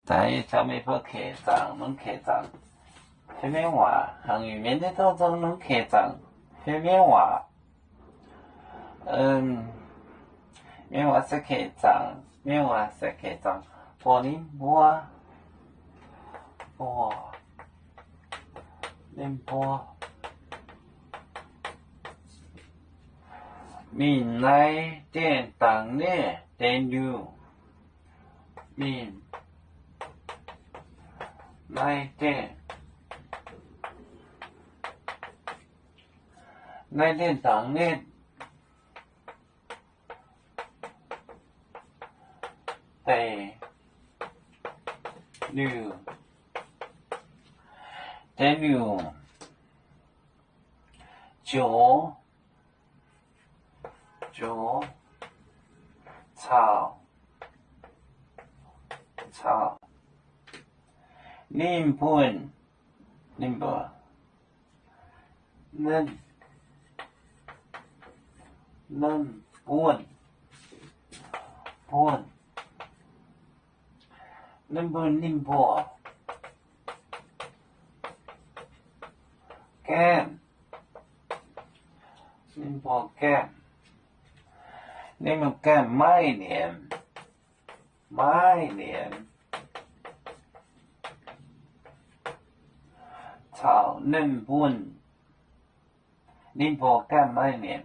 Daaih caux meih mbuo keix zaangc, nungx keix zaangc fai mienv waac. Hnangv nyungc mienh naaiv dongh zong nungx keix zaangc fai mienv waac. Mienv waac se keix zaangc, mienv waac se keix zaangc. Buoz ninh mbuo, buoz ninh mbuo mingh naaiv dienh dangx nienh, Daniel. Mingh naaiv dienh, naaiv dienh dangx nienh, Daniel, Daniel joux, joux caux, caux ninh buonc, ninh mbuo, ninh, ninh buonc, buonc, ninh mbuo, ninh mbuo gaengh, ninh mbuo gaengh, ninh mbuo gaengh maiv nienx, maiv nienx caux ninh buonc, ninh mbuo gaengh maiv nienx,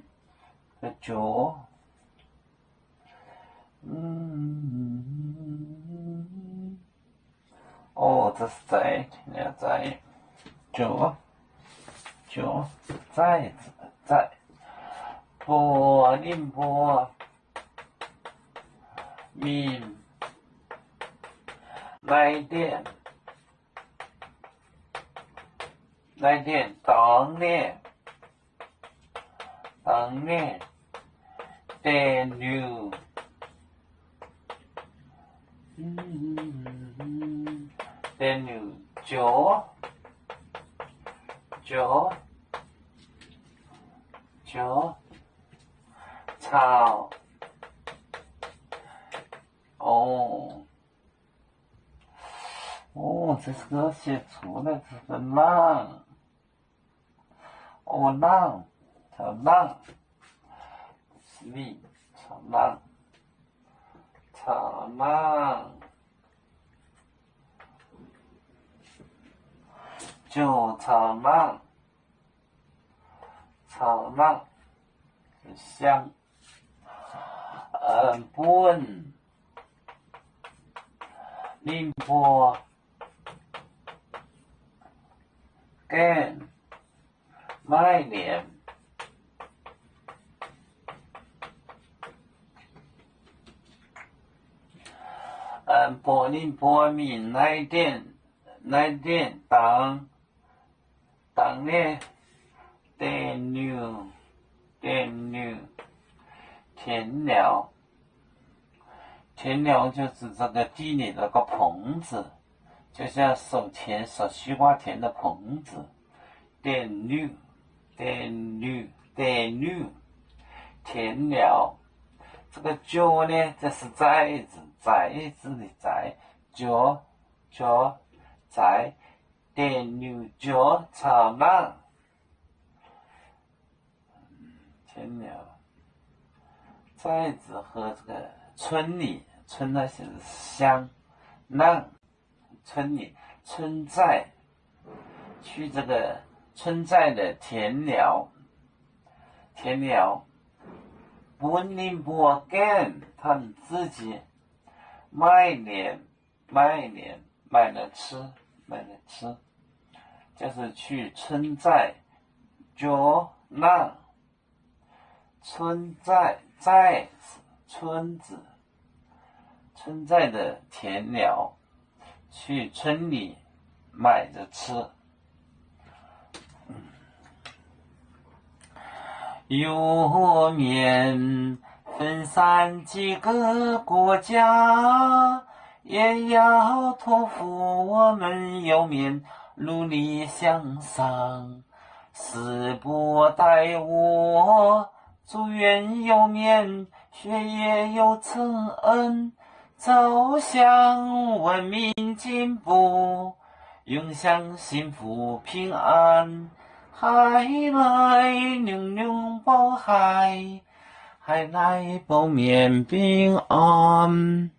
joux, o, za'eix, za'eix, joux, joux, za'eix, za'eix, buoz ninh mbuo mingh naaiv dienh, naaiv dienh dangx nienh, dangx nienh, Daniel, Daniel joux, joux, joux caux, o, o, se cuotv naaiv, o, nangh, caux nangh, sleep, caux nangh, caux nangh, joux caux nangh, caux nangh, siang, buonc ninh mbuo gaengh maiv nienx, buoz ninh mbuo mingh naaiv dienh, naaiv dienh dangx, dangx nienh, Daniel, Daniel, 田鸟, 田鸟就是这个地里的个棚子，就像守田、守西瓜田的棚子。 Daniel, Daniel, Daniel, 田鸟。这个 joux 呢，这是崽子，崽子的崽，joux，joux，崽。Daniel joux caux nangh. 田鸟， 崽子和这个村里，村那些是乡， nangh， 村里，村寨，去这个村寨的田鸟，田鸟， bun ninh mbuo gaengh 他们自己 maiv nienx, maiv nienx, 买了吃，买了吃，就是去村寨 joux nangh. 村寨，寨子，村子，村寨的田鸟，去村里买着吃。游牧民分散几个国家，也要托付我们游牧民努力向上。 死不带我，祝愿游牧民血液有称恩，走向文明进步，永享幸福平安。海内永永保海，海内保免平安。